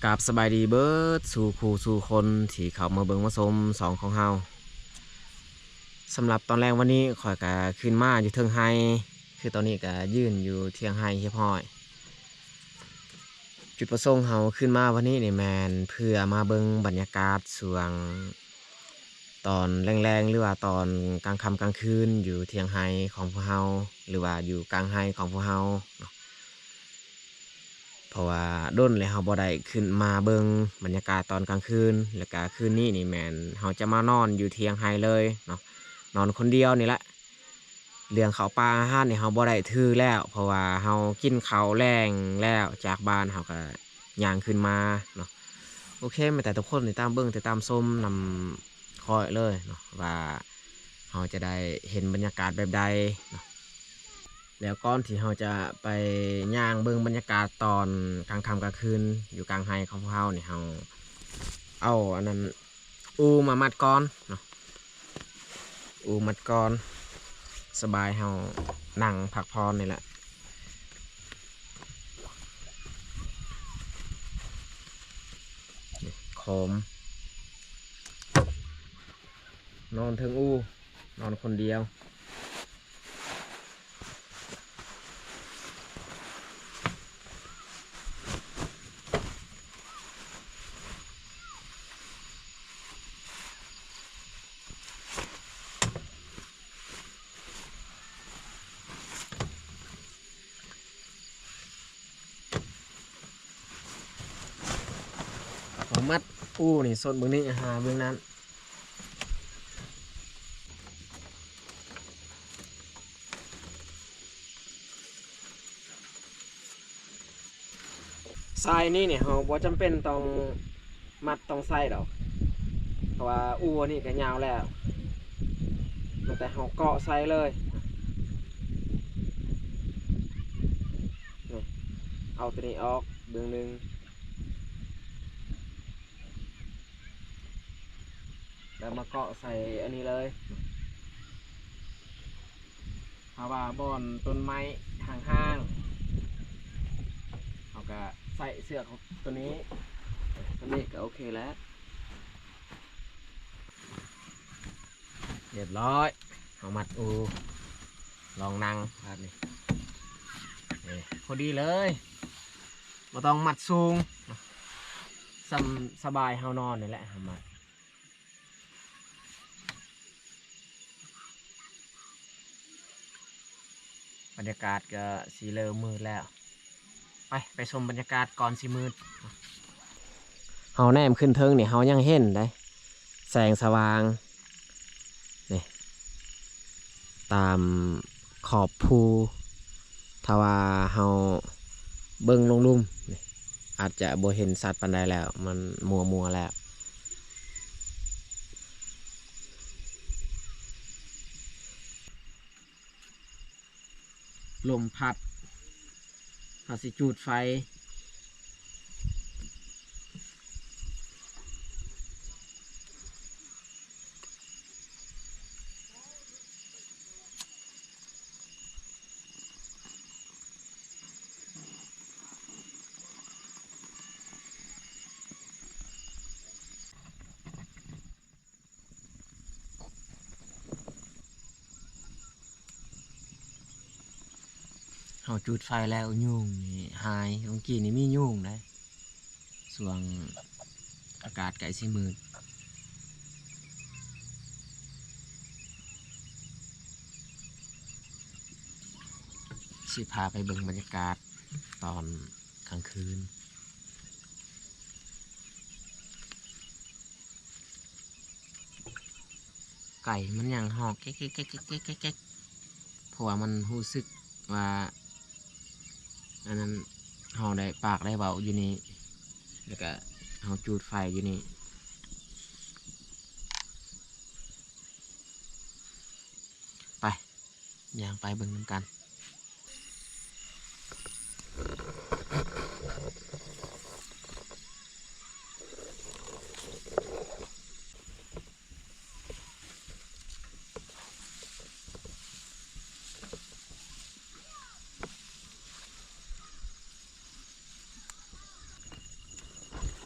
ກາບສະບາຍດີເບິດສູ່ຄູ່ສູ່ຄົນທີ່ເຂົ້າມາເບິ່ງມາຊົມຊ່ອງຂອງເຮົາ. ສຳລັບຕອນແລງວັນນີ້ ຂ້ອຍກະຂຶ້ນມາຢູ່ເທິງໄຮ່ ຄືຕອນນີ້ກະຢືນຢູ່ທຽງໄຮ່ຮຽບຮ້ອຍ. ຈຸດປະສົງເຮົາຂຶ້ນມາວັນນີ້ນີ້ແມ່ນເພື່ອມາເບິ່ງບັນຍາກາດຊ່ວງຕອນແລງໆ ຫຼືວ່າຕອນກາງຄ່ຳກາງຄືນ ຢູ່ທຽງໄຮ່ຂອງພວກເຮົາ ຫຼືວ່າຢູ່ກາງໄຮ່ຂອງພວກເຮົາເນາະ. ເພາະວ່າດົນແລ້ວເຮົາບໍ່ໄດ້ຂຶ້ນມາເບິ່ງບັນຍາກາດຕອນກາງຄືນ ແລ້ວກະຄືນນີ້ນີ້ແມ່ນເຮົາຈະມານອນຢູ່ທຽງໄຮ່ເລີຍເນາະ ນອນຄົນດຽວນີ້ແຫຼະ. ເລື່ອງເຂົ້າປາອາຫານນີ້ເຮົາບໍ່ໄດ້ຖືແລ້ວ ເພາະວ່າເຮົາກິນເຂົ້າແລງແລ້ວຈາກບ້ານ ເຮົາກະຍ່າງຂຶ້ນມາເນາະ. ໂອເຄ ແມ່ນແຕ່ທຸກຄົນຕິດຕາມເບິ່ງ ຕິດຕາມຊົມນຳຂ້ອຍເລີຍເນາະ ວ່າເຮົາຈະໄດ້ເຫັນບັນຍາກາດແບບໃດເນາະ. ແລ້ວກ່ອນທີ່ເຮົາຈະໄປຍ່າງເບິ່ງບັນຍາກາດຕອນກາງຄ່ຳກາງຄືນຢູ່ກາງໄຮ່ຂອງພວກເຮົານີ້ ເຮົາເອົາອັນນັ້ນ ອູມາມັດກ່ອນເນາະ ອູມັດກ່ອນ ສະບາຍເຮົານັ່ງພັກຜ່ອນນີ້ແຫຼະ. ນີ້ ໂຄມ ນອນເທິງອູ ນອນຄົນດຽວ. ເອົາມັດອູນີ້ ສົດເບິ່ງນີ້ ຫາເບິ່ງນັ້ນ. ຊາຍນີ້ນີ້ ເຮົາບໍ່ຈຳເປັນຕ້ອງມັດຕ້ອງໃສ່ດອກ ເພາະວ່າອູອັນນີ້ກະຍາວແລ້ວ ມີແຕ່ເຮົາເກາະໃສ່ເລີຍ. ນີ້ ເອົາໂຕນີ້ອອກເບື້ອງໜຶ່ງ ແລ້ວມາເກາະໃສ່ອັນນີ້ເລີຍ. ຖ້າວ່າບ່ອນຕົ້ນໄມ້ຫ່າງໆ ເຮົາກະໃສ່ເຊືອກໂຕນີ້ ໂຕນີ້ກະໂອເຄແລ້ວ. ຮຽບຮ້ອຍ ເຮົາມັດອູ ລອງນັ່ງບາດນີ້ ນີ້ ພໍດີເລີຍ ບໍ່ຕ້ອງມັດສູງ ສ່ຳສະບາຍເຮົານອນນີ້ແຫຼະ ເຮົາມັດ. ບັນຍາກາດກະຊິເລີ່ມມືດແລ້ວ ໄປ ໄປຊົມບັນຍາກາດກ່ອນຊິມືດ. ເຮົາແນມຂຶ້ນເທິງນີ້ ເຮົາຍັງເຫັນໄດ໋ ແສງສະຫວ່າງນີ້ ຕາມຂອບພູ. ຖ້າວ່າເຮົາເບິ່ງລົງລຸ່ມນີ້ ອາດຈະບໍ່ເຫັນຊັດປານໃດແລ້ວ ມັນມົວໆແລ້ວ. ລົມພັດ ເຮົາຊິຈູດໄຟ. ເຮົາຈູດໄຟແລ້ວ ຍຸງນີ້ຫາຍ. ເມື່ອກີ້ນີ້ມີຍຸງໄດ໋ ຊ່ວງອາກາດໃກ້ຊິມືດ. ຊິພາໄປເບິ່ງບັນຍາກາດຕອນກາງຄືນ. ໄກ່ມັນຍັງຮ້ອງແກັກໆໆໆໆ ເພາະວ່າມັນຮູ້ສຶກວ່າ ອັນນັ້ນ ເຮົາໄດ້ປາກໄດ້ເວົ້າຢູ່ນີ້ ແລ້ວກະເຮົາຈູດໄຟຢູ່ນີ້. ໄປ ຍ່າງໄປເບິ່ງນຳກັນ. ເ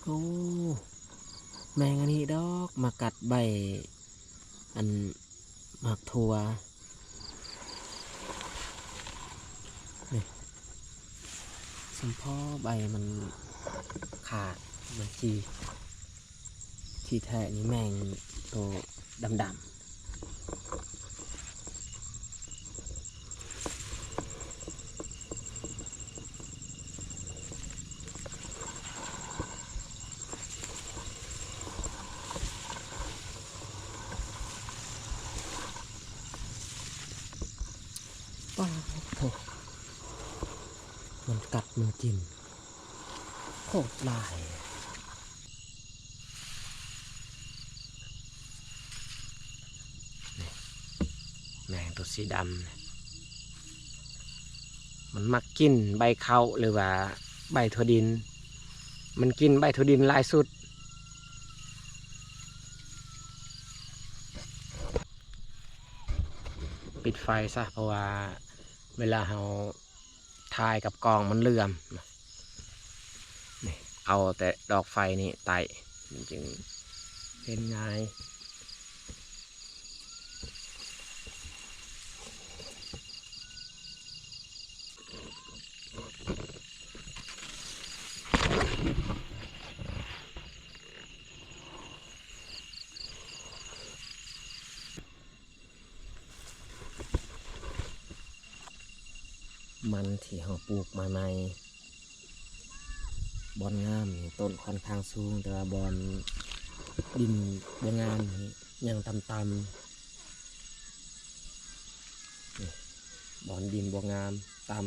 ໂອ້ ແມງອັນນີ້ດອກ ມາກັດໃບ ອັນ ໝາກຖົ່ວ ນີ້ ສຳພໍໃບມັນຂາດ ມັນຈີ່ ທີ່ແທ້ນີ້ແມງໂຕດຳໆ. ປາດໂທ້ ມັນກັດມັນກິນໂຄດຫຼາຍ. ນີ້ ແມງໂຕສີດຳ ມັນມັກກິນໃບເຂົ້າ ຫຼືວ່າໃບຖົ່ວດິນ ມັນກິນໃບຖົ່ວດິນຫຼາຍສຸດ. ປິດໄຟຊະ ເພາະວ່າເວລາເຮົາຖ່າຍກັບກ້ອງມັນເຫຼື່ອມ. ນີ້ ເອົາແຕ່ດອກໄຟນີ້ໄຕ້ ມັນຈຶ່ງເຫັນງ່າຍ. ມັນທີ່ເຮົາປູກໃໝ່ໆ ບ່ອນງາມນີ້ຕົ້ນຂ້ອນຂ້າງສູງ ແຕ່ວ່າບ່ອນດິນບໍ່ງາມນີ້ຍັງຕ່ຳໆ ນີ້ ບ່ອນດິນບໍ່ງາມຕ່ຳ.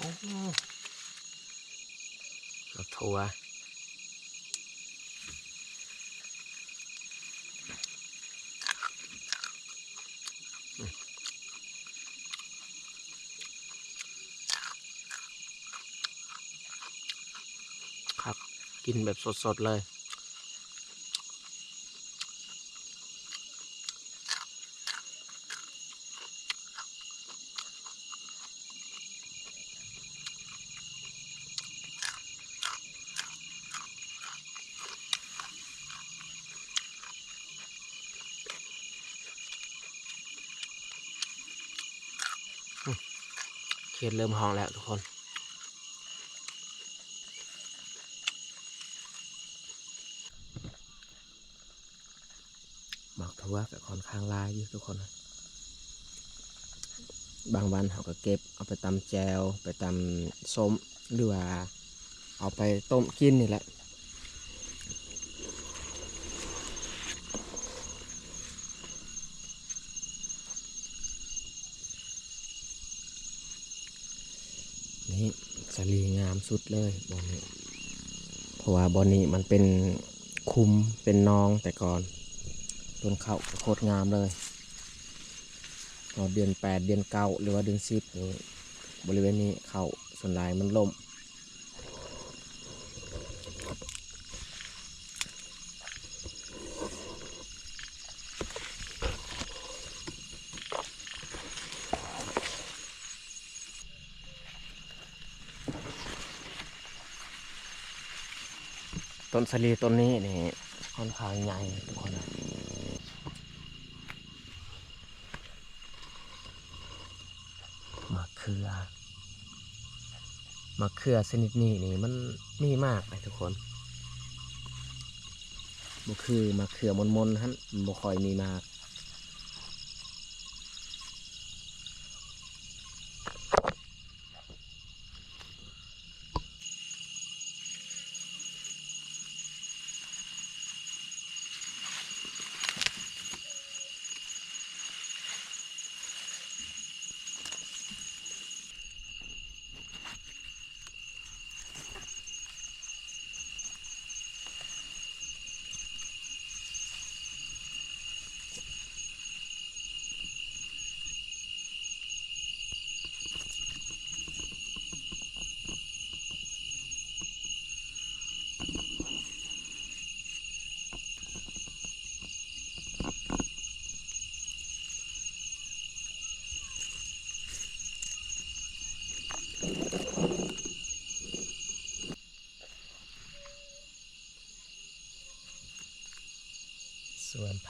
ໂອ້ ມາຖົ່ວ ຄັກ ກິນແບບສົດໆເລີຍ. ເຂດເລີ່ມຮ້ອງແລ້ວທຸກຄົນ. ໝາກຖົ່ວກໍຂ້ອນຂ້າງຫຼາຍຢູ່ທຸກຄົນ. ບາງວັນເຮົາກໍເກັບເອົາໄປຕຳແຈ່ວ ໄປຕຳສົ້ມ ຫຼືວ່າເອົາໄປຕົ້ມກິນນີ້ແຫຼະ. ນີ້ສາລີງາມສຸດເລີຍບ່ອນນີ້ ເພາະວ່າບ່ອນນີ້ມັນເປັນຂຸມເປັນໜອງແຕ່ກ່ອນ. ຕົ້ນເຂົ້າກໍໂຄດງາມເລີຍ. ຮອດເດືອນແປດ ເດືອນເກົ້າ ຫຼືວ່າເດືອນສິບນີ້ ບໍລິເວນນີ້ເຂົ້າສ່ວນຫຼາຍມັນລົ້ມ. ຕົ້ນສາລີຕົ້ນນີ້ນີ້ຂ້ອນຂ້າງໃຫຍ່ທຸກຄົນນະ. ໝາກເຂືອ ໝາກເຂືອຊະນິດນີ້ນີ້ມັນມີໝາກເດ້ທຸກຄົນ. ບໍ່ຄືໝາກເຂືອມົນໆຫັ້ນ ມັນບໍ່ຄ່ອຍມີໝາກ. ໂ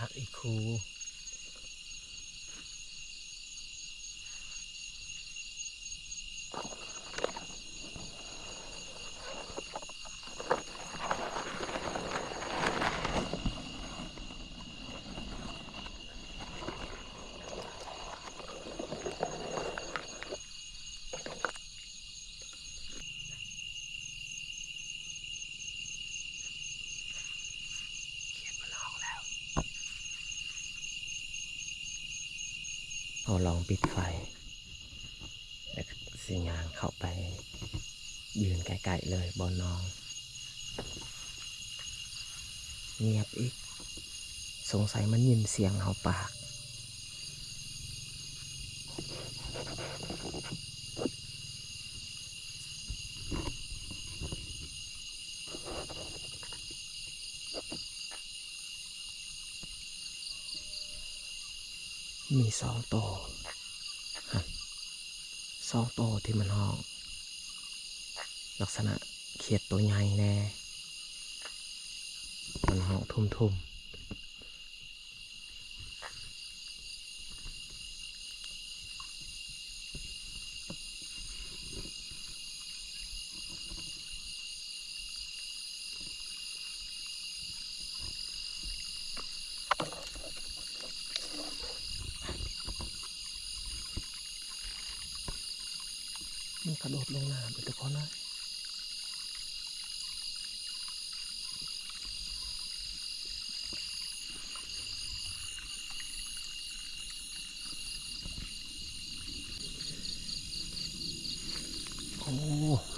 ພັກອີກຄູ່. ຂຽດມັນຮ້ອງແລ້ວ. ເຮົາລອງປິດໄຟ ແລ້ວກະຊິຍ່າງເຂົ້າໄປ ຢືນໃກ້ໆເລີຍບ່ອນນ້ອງ. ງຽບອີກ. ສົງໄສມັນຍິນສຽງເຮົາປາກ. ມີສອງໂຕ ຮະ ສອງໂຕທີ່ມັນຮ້ອງ ລັກສະນະຂຽດໂຕໃຫຍ່ແດ່ ມັນຮ້ອງທຸ່ມໆ. ມັນກະໂດດລົງນ້ຳໄປ ທຸກຄົນເອີຍ. ໂອ້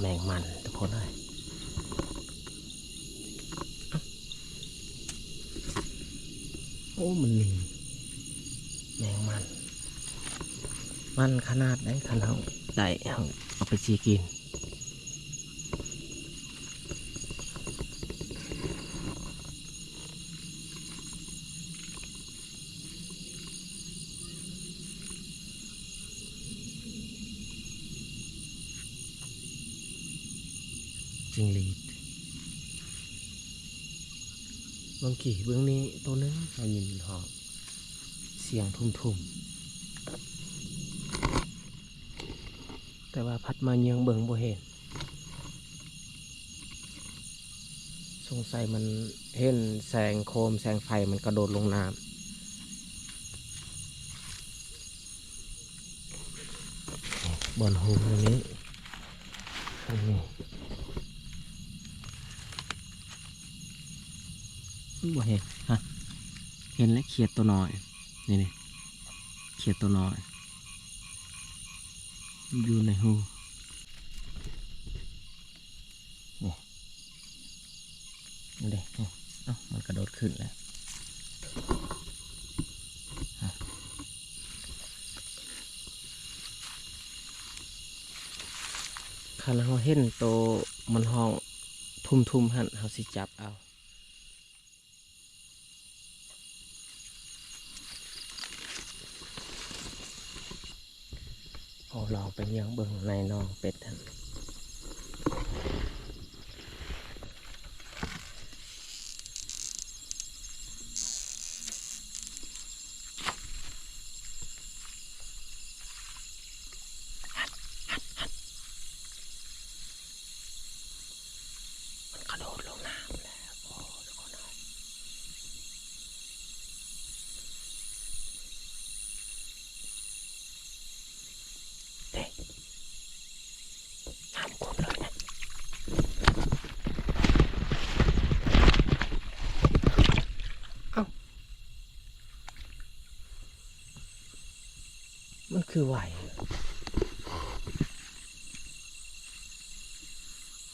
ແມງມັນ ທຸກຄົນເອີຍ. ໂອ້ ມັນມີແມງມັນ ມັນຂະໜາດໃດ ຄັນເຮົາໄດ້ ເຮົາເອົາໄປຈີ່ກິນ. ຈິງຫຼີດ ເບິ່ງກີ້ ເບິ່ງນີ້ ໂຕໜຶ່ງ ເຮົາຍິນຮ້ອງ ສຽງທຸ່ມໆ ແຕ່ວ່າພັດມາເຍືອງເບິ່ງບໍ່ເຫັນ. ສົງໄສມັນເຫັນແສງໂຄມແສງໄຟ ມັນກະໂດດລົງນ້ຳ. ບ່ອນຮູນີ້ ນີ້ ບໍ່ເຫັນ ຮະ ເຫັນແລ້ວ ຂຽດໂຕນ້ອຍ ນີ້ ນີ້ ຂຽດໂຕນ້ອຍ ຢູ່ໃນຮູ ນີ້ ນີ້ເດ້ ນີ້ ເອົ້າ ມັນກະໂດດຂຶ້ນແລ້ວ. ຄັນເຮົາເຫັນໂຕມັນຮ້ອງທຸ່ມໆຫັ້ນ ເຮົາຊິຈັບເອົາ. ເຮົາລອງໄປຍ່າງເບິ່ງໃນໜອງເປັດຫັ້ນ. ມັນກະໂດດລົງນ້ຳແລ້ວ ໂອ້ ທຸກຄົນເອີຍ. ເດ້ ນ້ຳຂຸ້ນເລີຍນະ. ເອົ້າ ມັນຄືໄວ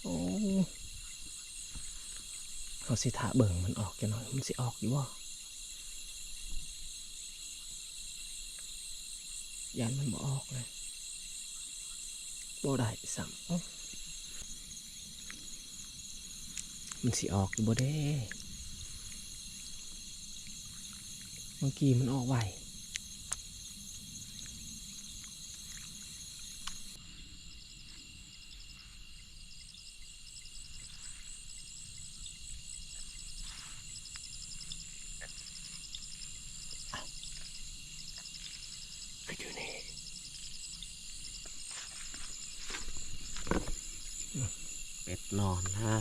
ໂອ້ ເຮົາຊິຖ້າເບິ່ງມັນອອກຈັກໜ້ອຍ ມັນຊິອອກຢູ່ບໍ່? ຢ້ານມັນບໍ່ອອກເລີຍ ບໍ່ໄດ້ຊ້ຳ. ໂອ້ ມັນຊິອອກຢູ່ບໍ່ເດ້? ເມື່ອກີ້ມັນອອກໄວ. ເ ນອນນະ.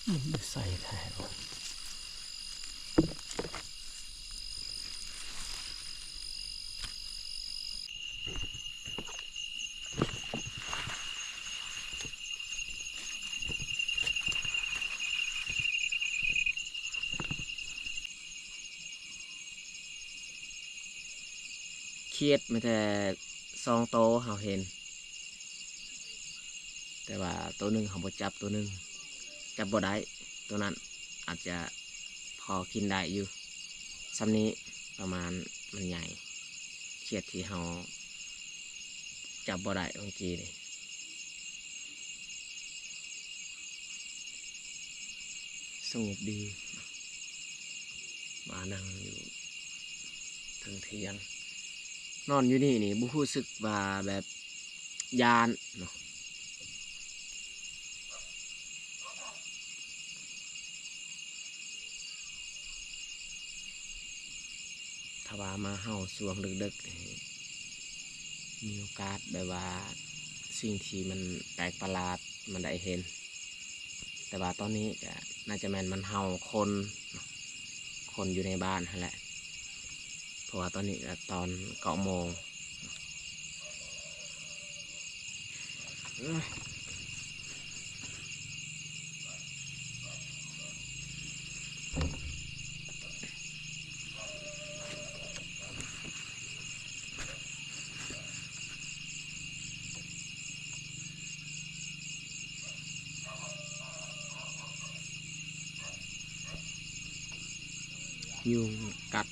ມັນຢູ່ໃສແທ້ວະ? ຂຽດມີແຕ່ສອງໂຕເຮົາເຫັນ, ແຕ່ວ່າໂຕໜຶ່ງເຮົາບໍ່ຈັບ, ໂຕໜຶ່ງຈັບບໍ່ໄດ້, ໂຕນັ້ນອາດຈະພໍກິນໄດ້ຢູ່. ສ່ຳນີ້ປະມານ, ມັນໃຫຍ່, ຂຽດທີ່ເຮົາຈັບບໍ່ໄດ້ເມື່ອກີ້ນີ້. ສະຫງົບດີ, ມານັ່ງຢູ່ເທິງຖຽງ, ນອນຢູ່ນີ້ນີ້ບໍ່ຮູ້ສຶກວ່າແບບຢ້ານເນາະ. ຖ້າວ່າມາເຫົ່າຊ່ວງເດິກໆນີ້ ມີໂອກາດແບບວ່າສິ່ງທີ່ມັນແປກປະຫຼາດມັນໄດ້ເຫັນ, ແຕ່ວ່າຕອນນີ້ກະໜ້າຈະແມ່ນມັນເຫົ່າຄົນ, ຄົນຢູ່ໃນບ້ານຫັ້ນແຫຼະ, ເພາະວ່າຕອນນີ້ກະຕອນເກົ້າໂມງ. ຍຸງກັດ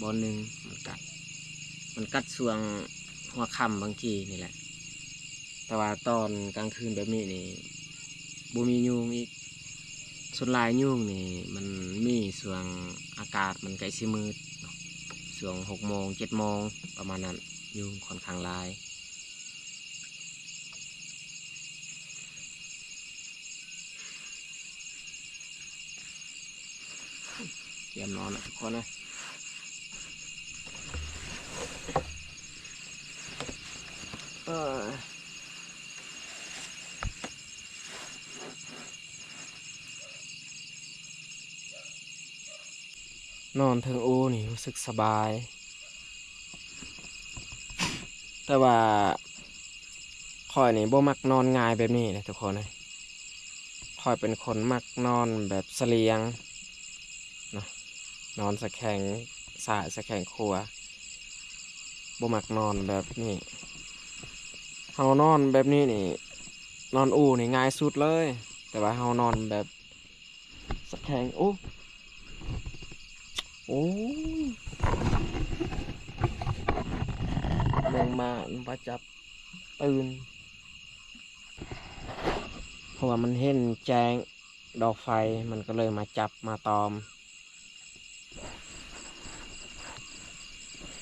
ບ່ອນໜຶ່ງມັນກັດ, ມັນກັດຊ່ວງຫົວຄ່ຳບາງທີນີ້ແຫຼະ, ແຕ່ວ່າຕອນກາງຄືນແບບນີ້ນີ້ບໍ່ມີຍຸງອີກ. ສ່ວນຫຼາຍຍຸງນີ້ມັນມີຊ່ວງອາກາດມັນໃກ້ຊິມືດເນາະ, ຊ່ວງຫົກໂມງ ເຈັດໂມງປະມານນັ້ນ, ຍຸງຂ້ອນຂ້າງຫຼາຍ. ກຽມນອນນະທຸກຄົນເອີຍ. ນອນເທິງອູ່ນີ້ຮູ້ສຶກສະບາຍ, ແຕ່ວ່າຂ້ອຍນີ້ບໍ່ມັກນອນງ່າຍແບບນີ້ເດ້ທຸກຄົນເອີຍ. ຂ້ອຍເປັນຄົນມັກນອນແບບສະຫຼຽງເນາະ, ນອນສະແຄງຊ້າຍສະແຄງຂວາ, ບໍ່ມັກນອນແບບນີ້. ເຮົານອນແບບນີ້ນີ້ ນອນອູ່ນີ້ງ່າຍສຸດເລີຍ, ແຕ່ວ່າເຮົານອນແບບ ສະແຂງ ໂອ້ ໂອ້ຍ ແມງມານມາຈັບຕື່ນ ເພາະວ່າມັນເຫັນແຈ້ງດອກໄຟ ມັນກໍເລີຍມາຈັບມາຕອມ.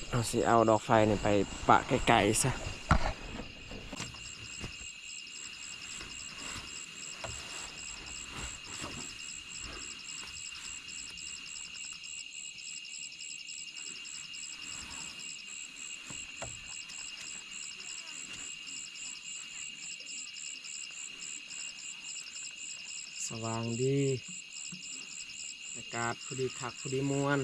ເຮົາຊິເອົາດອກໄຟນີ້ໄປປະໄກໆຊະ. ສະຫວ່າງດີ ອາກາດພໍດີຄັກພໍດີມ່ວນ.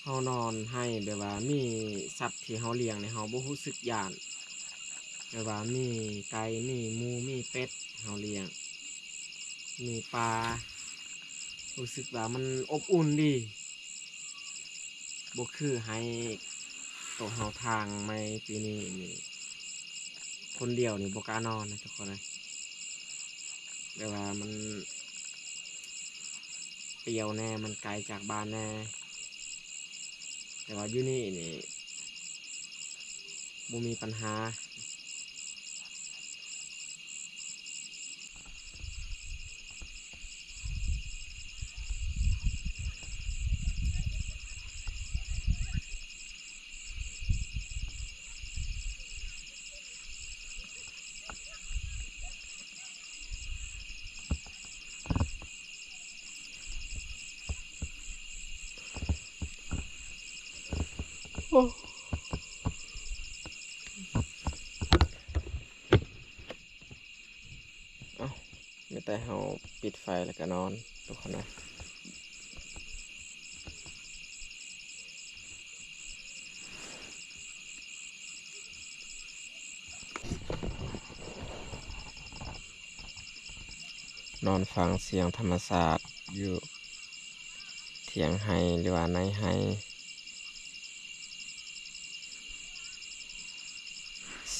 ເຮົານອນໃຫ້ແບບວ່າມີສັດທີ່ເຮົາລ້ຽງນີ້ ເຮົາບໍ່ຮູ້ສຶກຢ້ານ. ແບບວ່າມີໄກ່ ມີໝູ ມີເປັດ ເຮົາລ້ຽງ ມີປາ ຮູ້ສຶກວ່າມັນອົບອຸ່ນດີ. ບໍ່ຄືໄຮ່ໂຕເຮົາທາງໃໝ່ປີນີ້ນີ້ ຄົນດຽວນີ້ບໍ່ກ້ານອນນະທຸກຄົນເອີຍ. ແບບວ່າມັນ ປ່ຽວແດ່ ມັນໄກຈາກບ້ານແດ່ ແຕ່ວ່າຢູ່ນີ້ນີ້ບໍ່ມີບັນຫາ. ໂອ້ ເອົ້າ ມີແຕ່ເຮົາປິດໄຟແລ້ວກໍນອນ ທຸກຄົນເອີຍ. ນອນຟັງສຽງທຳມະຊາດຢູ່ຖຽງໄຮ່ ຫຼືວ່າໃນໄຮ່.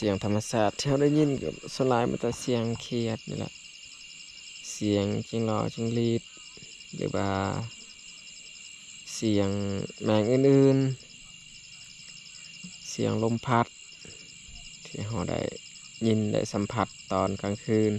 ສຽງທຳມະຊາດທີ່ເຮົາໄດ້ຍິນກໍສ່ວນຫຼາຍມີແຕ່ສຽງຂຽດນີ້ແຫຼະ, ສຽງຈິງຫຼໍ້ຈິງຫຼີດ ຫຼືວ່າສຽງແມງອື່ນໆ, ສຽງລົມພັດທີ່ເຮົາໄດ້ຍິນໄດ້ສຳຜັດຕອນກາງຄືນ.